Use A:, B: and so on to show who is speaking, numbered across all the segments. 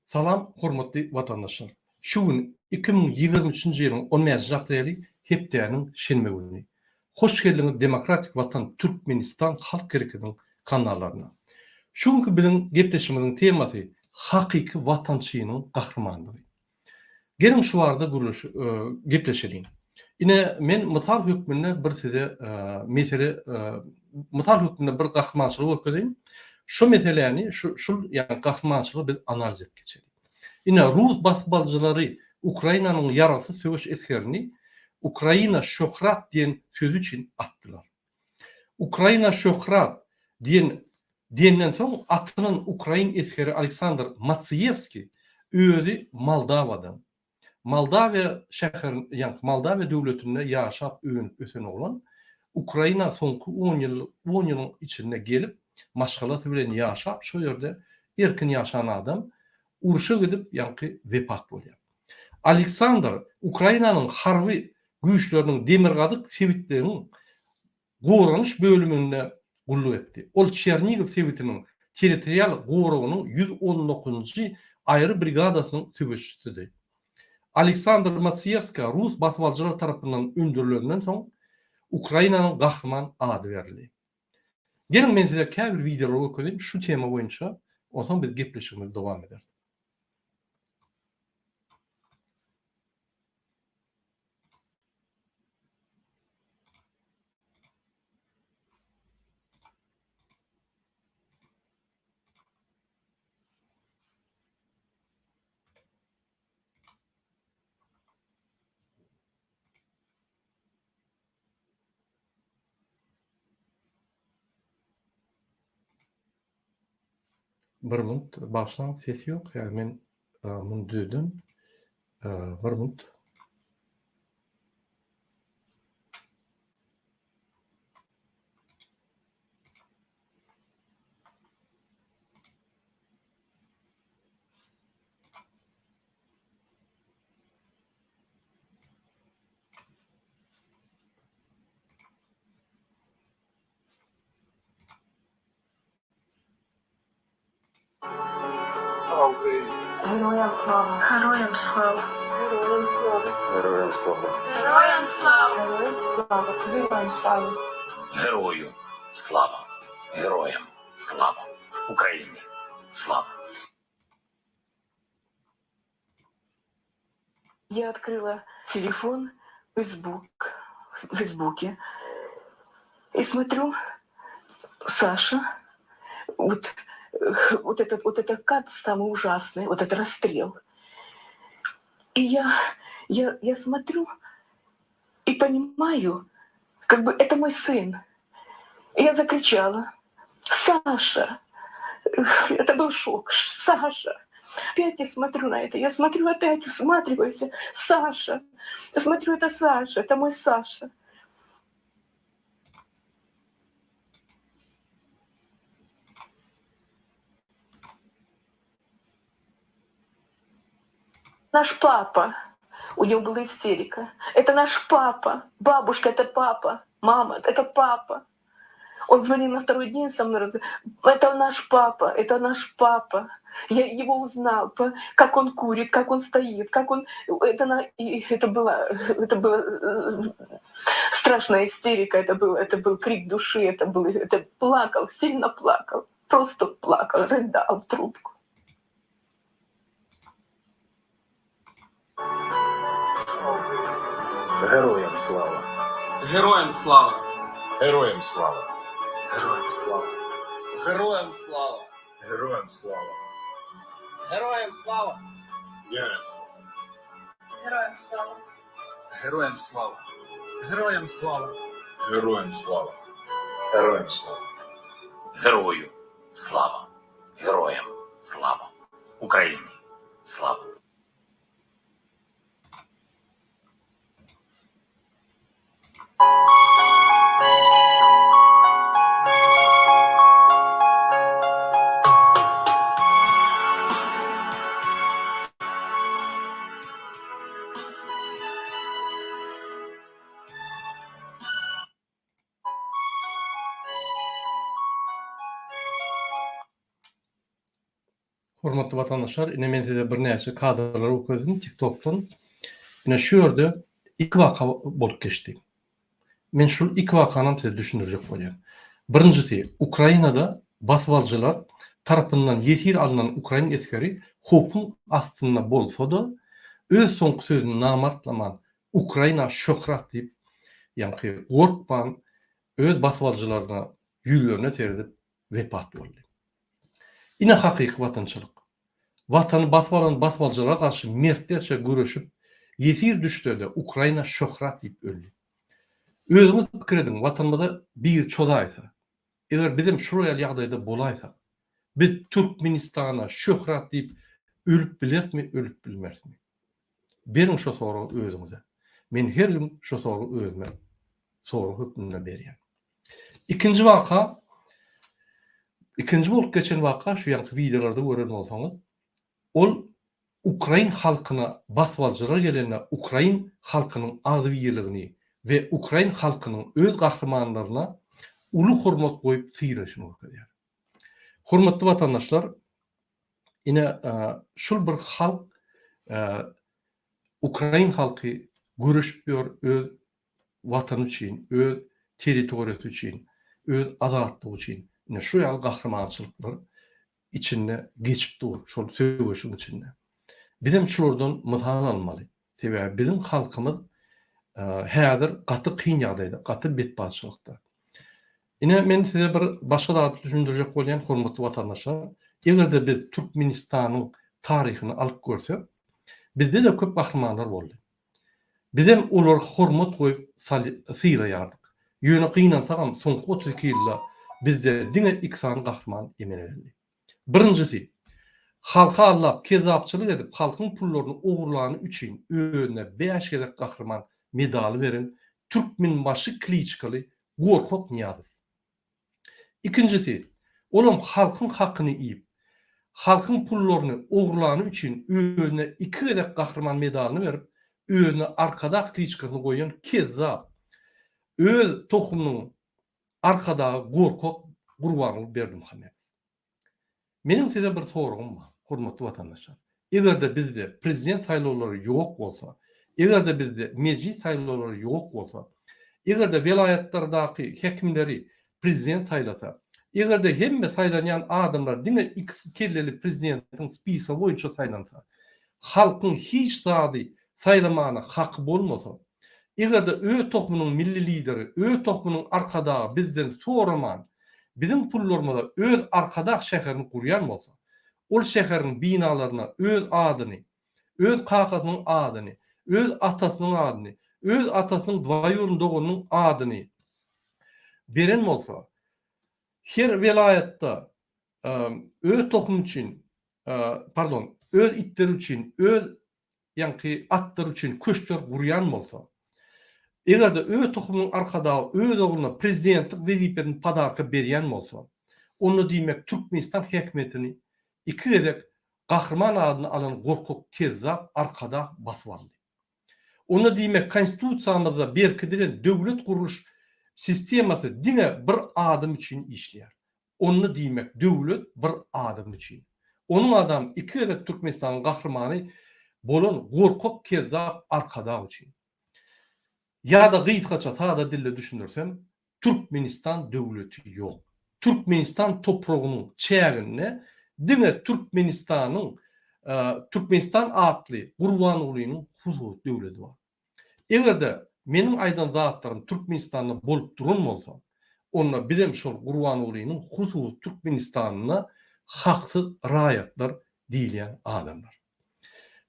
A: Salam hormatly watandaşlar! Şu gün 2023-nji ýylyň on bäşinji apreli hepdäniň şenbe güni. Hoş geldiňiz Demokratik Watan Türkmenistan Halk Hereketiniň kanallaryna. Şu günki biziň gepleşigimiziň temasy hakyky watançynyň gahrymanlygy. Geliň şu barada gürleş gepleşeliň. Ine men mysal hökmünde bir size mesele mysal hökmünde bir gahrymançylygy görkezeýin. Şu meseläni şu şul ýagny gahrymançylygy biz analiz edip geçeliň. Ine rus basybalyjylary Ukrainanyň ýaragsyz söweş esgerini Ukraina şöhrat diýen sözi üçin atdylar. Ukraina şöhrat diýen diýenden soň atylan ukrain esgeri Aleksandr Matsiýewskiý özi Moldawadan. Moldawiýa şäherin ýaňky Moldawiýa döwletinde ýaşap önüp ösen oglan Ukraina soňky on ýyl on ýylyň içinde gelip maşgalasy bilen ýaşap şo ýerde erkin ýaşan adam urşa gidip ýaňky wepat bolýar. Aleksandr Ukrainanyň harby güýçleriniň demirgazyk sebitleriniň goranyş bölüminde gulluk etdi. Ol Çernigow sebitiniň territorial goragynyň 119-njy aýry brigadasynyň söweşçisidi. Aleksandr Matsiýewska rus basybalyjylary tarapyndan öndürilenden soň, Ukrainanyň Gahryman ady berildi. Geliň men size käbir wideolary görkezeyim şu tema boýunça, onsoň biz gepleşigimizi dowam ederis. Bir minut bagyşlaň ses ýok ýa men muny düzedem bir minut.
B: Heroýam slava.
C: Heroýam slava.
B: Heroýam slava.
D: Heroýam slava.
C: Heroýam slava.
B: Heroýam slava. Heroýam slava.
E: Heroýu slava. Heroýam slava. Ukraini slava.
B: Я открыла телефон, Facebook, в Фейсбуке и смотрю, Саша, вот, вот этот, вот этот кат самый ужасный, вот этот расстрел. И я, я, я смотрю и понимаю, как бы это мой сын. И я закричала, Саша! Это был шок. Саша! Опять я смотрю на это, я смотрю опять, всматриваюсь. Саша! Я смотрю, это Саша, это мой Саша. Наш папа. У него была истерика. Это наш папа. Бабушка, это папа. Мама, это папа. Он звонил на второй день со мной, это наш папа, это наш папа. Я его узнал, как он курит, как он стоит, как он... Это, на... это, была, это была э, страшная истерика, это был, это был крик души, это, был, это плакал, сильно плакал, просто плакал, рыдал в трубку.
D: Героям слава!
F: Героям слава!
D: Героям слава!
E: Героям слава.
F: Героям слава!
D: Героям слава!
F: Героям слава!
D: Героям слава!
C: Героям слава.
F: Героям слава! Героям слава!
D: Героям слава! Героям слава!
E: Герою слава. Героям слава. Україні слава.
A: Hormatly watandaşlar, ine men size birnäçe kadrlary görkezdim TikTokdan. Ine şu ýerde iki waka bolup geçdi. Men şul iki wakanam size düşündirjek bolýan. Birinjisi, Ukrainada basybalyjylar tarapyndan ýesir alnan ukrain esgeri howpuň astynda bolsa-da, öz soňky sözüni namartlaman, Ukraina şöhrat diýip, ýaňky gorkman öz basybalyjylaryna ýüzlerine seredip wepat boldy. Ine hakyky watançylyk. Watany basyp alan basybalyjylara garşy mertlerçe göreşip, ýesir düşse-de Ukraina şöhrat diýip öldi. Özüňiz pikir ediň, watanymyza biri çozaýsa, eger bizem şular ýaly ýagdaýda bolaýsak, biz Türkmenistana şöhrat diýip ölüp bilerismi, ölüp bilmerismi? Beriň şo soragy özüňize. Men her gün şo soragy özüme sorag hökmünde berýän. Ikinji waka, ikinji bolup geçen waka şu ýaňky wideolarda gören bolsaňyz, ol ukrain halkyna basybalyjylar gelende ukrain halkynyň agzybirligini we ukrain halkynyň öz gahrymanlaryna uly hormat goýup sylaýşyny görkezýär. Hormatly watandaşlar, ine şul bir halk ukrain halky göreşip ýör öz Watany üçin, öz territoriýasy üçin, öz azatlygy üçin ine şu ýaly gahrymançylyklar içinde geçip dur, şol söweşiň içinde. Bizem şulardan mysal almaly. Sebäbi biziň halkymyz häzir gaty kyn ýagdaýda, gaty betbagtçylykda. Ine men size bir başga zady düşündirjek bolýan hormatly watandaşlar. Eger-de biz Türkmenistanyň taryhyny alyp görsek, bizde-de köp gahrymanlar boldy. Bizem olary hormat goýup sylaýardyk. Ýöne gynansagam soňky 32 ýylda bizde diňe iki sany gahryman emele geldi. Birinjisi, halky aldap, kezzapçylyk edip halkyň pullaryny ogurlany üçin özüne bäş gezek gahryman medaly beren Türkmenbaşy kliçkaly Gorkak Nyýazow. Ikinjisi, olam halkyň hakyny iýip, halkyň pullaryny ogurlany üçin özüne iki gezek Gahryman medalyny berip, özüne Arkadag kliçkasyny goýan kezzap, öz tohumynyň Arkadagy gorkak Gurbanguly Berdimuhamedow. Meniň size bir soragym bar, hormatly watandaşlar. Eger-de bizde prezident saýlawlary ýok bolsa, eger-de bizde mejlis saýlawlary ýok bolsa, eger-de welaýatlardaky häkimleri prezident saýlasa, eger-de hemme saýlanýan adamlar diňe ikisi kelleli prezidentiň spisogy boýunça saýlansa, halkyň hiç zady saýlamana haky bolmasa, eger-de öz tohumynyň milli lideri, öz tohumynyň arkadagy bizden soraman, biziň pullarymyza öz Arkadag şäherini gurýan bolsa, ol şäheriň binalaryna öz adyny, öz kakasynyň adyny, öz atasynyň adyny, öz atasynyň dwaýurny doganynyň adyny beren bolsa, her welaýatda öz tohumy üçin, pardon, öz itleri üçin, öz ýaňky atlary üçin köşkler gurýan bolsa, eger-de öz tohumynyň arkadagy öz ogluna prezidentlik wezipesini podarka berýän bolsa, onda diýmek Türkmenistan häkimiýetini iki gezek Gahryman adyny alan gorkak kezzap Arkadag basyp aldy. Onda diýmek Konstitusiýamyzda berkidilen döwlet gurluş sistemasy diňe bir adam üçin işleýär. Onda diýmek döwlet bir adam üçin. Onuň adam iki gezek Türkmenistanyň gahrymany bolan gorkak kezzap Arkadag üçin. Ýa-da gysgaça sada dilde düşündirsem Türkmenistan döwleti ýok. Türkmenistan topragynyň çäginde diňe Türkmenistanyň Türkmenistan atly Gurbangulynyň hususy döwleti bar. Eger-de meniň aýdan zatlarym Türkmenistanda bolup duran bolsa, onda bizem şol Gurbangulynyň hususy Türkmenistanynda haksyz raýatlar diýilýän adamlar.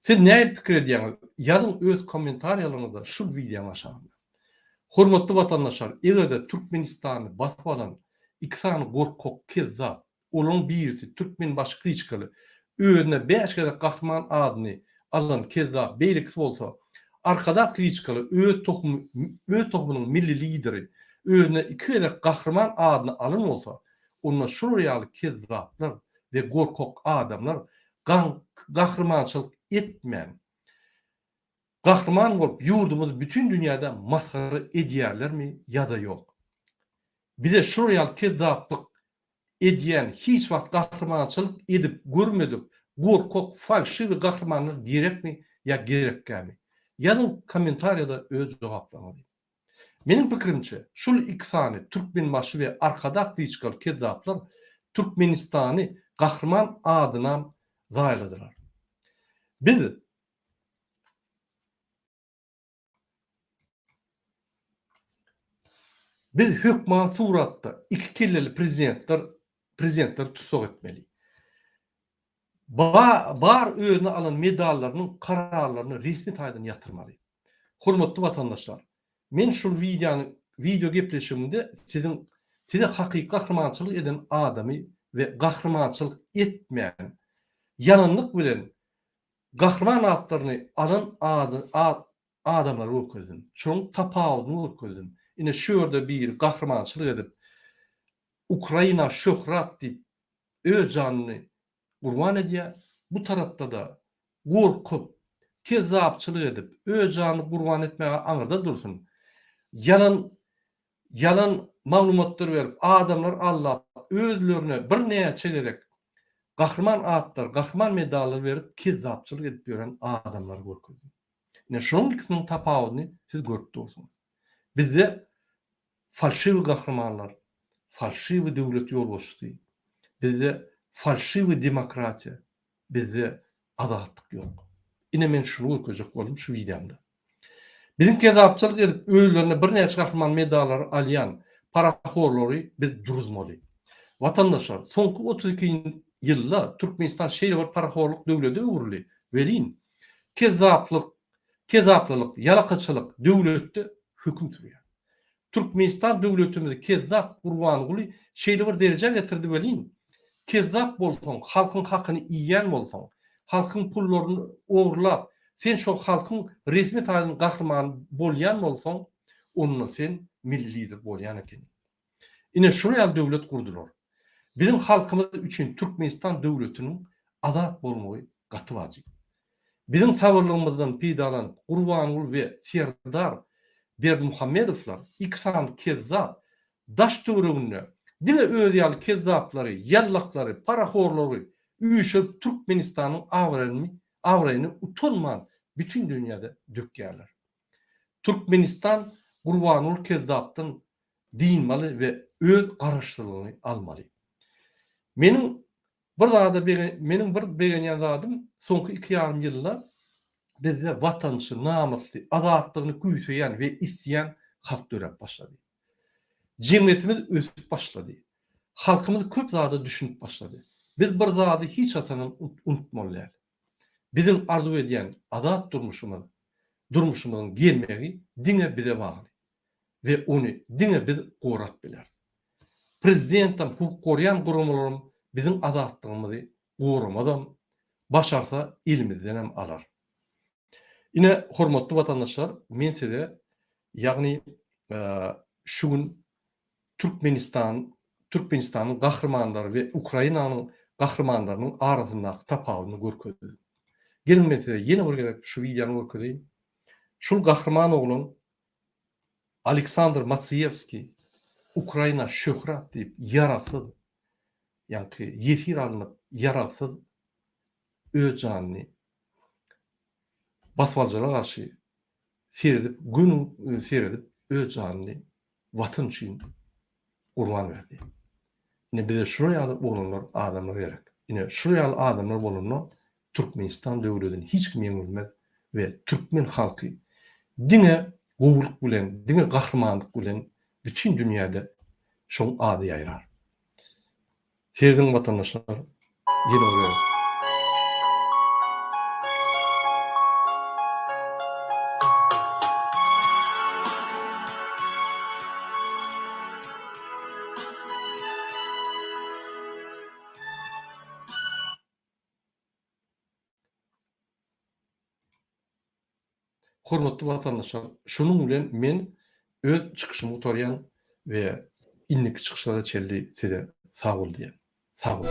A: Siz nähili pikir edýäňiz? Ýazyň öz kommentariýalaryňyzda şul wideoň aşagynda. Hormatly watandaşlar, eger-de Türkmenistany basyp alan iki sany gorkak kezzap Olaryň birisi Türkmenbaşy kliçkaly, özüne bäş gezek Gahryman adyny alan kezzap, beýlekisi bolsa Arkadag kliçkaly, öz tohumy, öz tohumynyň milli lideri, özüne iki gezek Gahryman adyny alan bolsa, onda şular ýaly kezzaplar we gorkak adamlar gaň gahrymançylyk etmän, gahryman bolup ýurdumyzy bütin dünýäde masgara edýärlermi ýa-da ýok? Bize şular ýaly kezzaplyk edýän, hiç wagt gahrymançylyk edip görmedik. Gorkak, falşiwi gahrymanlar gerekmi ýa gerekgämi? Ýazyň kommentariýada öz jogaplaryňyzy. Meniň pikirimçe, şul iki sany Türkmenbaşy we Arkadag kliçkaly kezzaplar Türkmenistany gahryman adynam zaýaladylar. Biz Biz hökman suratda iki kelleli prezidentler prezidentleri tussag etmeli. Ba bar özüne alan medallarynyň kararlaryny resmi taýdan ýatyrmaly. Hormatly watandaşlar, men şul wideony wideo gepleşigimde siziň size hakyky gahrymançylyk eden adamy we gahrymançylyk etmän ýalanlyk bilen Gahryman atlaryny alan ady adamlary görkezdim. Şonuň tapawudyny görkezdim. Ine şu ýerde biri gahrymançylyk edip, Ukraina şöhrat diýip öz janyny gurban edýär. Bu tarapda-da gorkup, kezzapçylyk edip, öz janyny gurban etmäge aňyrda dursun. Ýalan ýalan maglumatlar berip, adamlary aldap, özlerine birnäçe gezek gahryman atlar, gahryman medallar berip, kezzapçylyk edip ýören adamlary görkezdi. Ine, şolaryň ikisiniň tapawudyny siz görüp dursuňyz. Bizde falşiwi gahrymanlar, falşiwi döwlet ýolbaşçysy, bizde falşiwi demokratiýa, Bizde azatlyk ýok. Ine men şuny görkezjek boldum şu wideomda. Biziň kezapçylyk edip özlerine birnäçe gahryman medallary alýan parahorlary biz duruzmaly. Watandaşlar, soňky 32 ýylda Türkmenistan şeýle bir parahorluk döwlede öwrüldi welin, kezzaplyk, kezaplylyk, ýalakaçylyk döwletde höküm sürýär. Türkmenistan döwletimizi kezzap Gurbanguly şeýle bir derejä getirdi welin, kezzap bolsaň, halkyň hakyny iýýän bolsaň, halkyň pullaryny ogurlap, sen şo halkyň resmi taýdan gahrymany bolýan bolsaň, onda sen milli lider bolýan ekeniň. Ine şular ýaly döwlet gurdular. Biziň halkymyz üçin Türkmenistan döwletiniň azat bolmagy gaty wajyp. Biziň sabyrlygymyzdan peýdalanyp Gurbanguly we Serdar Berdimuhamedowlar iki sany kezzap daş töwereginde diňe özi ýaly kezzaplary, ýallaklary, parahorlary üýşürip Türkmenistanyň abraýyny abraýyny utanman bütin dünýäde dökýärler. Türkmenistan Gurbanguly kezzapdan dynmaly we öz garaşsyzlygyny almaly. Meniň Bir zada bege meniň bir begenýän zadym soňky iki ýarym ýylda bizde watançy, namysly, azatlygyny küýseýän we isleýän halk döräp başlady. Jemgyýetimiz ösüp başlady. Halkymyz köp zada düşünip başlady. Biz bir zady hiç haçanam unutmaly däl. Biziň arzuw edýän azat durmuşymyz, durmuşymyzyň gelmegi diňe bize bagly. We ony diňe biz gorap bileris. Prezidentem, hukuk goraýan guramalaram biziň azatlygymyzy goramazam, başarsa elimizdenem alar. Ine, hormatly watandaşlar, men size, ýagny şu gün Türkmenistan, Türkmenistanyň gahrymanlary we Ukrainanyň gahrymanlarynyň arasyndaky tapawudyny görkezdim. Geliň men size ýene bir gezek şu wideony görkezeýin. Şul gahryman oglan Aleksandr Matsiýewskiý Ukraina şöhrat diýip ýaragsyz, ýaňky ýesir alnyp ýaragsyz öz janyny basybalyjylara garşy seredip göni seredip öz janyny watan üçin gurban berdi. Ine bize şular ýaly oglanlar adamlar gerek. Ine şular ýaly adamlar bolanda Türkmenistan döwledini hiç kim ýeňip bilmez we türkmen halky diňe gowulyk bilen diňe gahrymanlyk bilen bütin dünýäde şoň ady ýaýrar. Serediň watandaşlar ýene bir gezek. Hormatly watandaşlar, şunuň bilen men öz çykyşymy gutarýan we indiki çykyşlara çenli size sag bol diýýän. Sag boluň.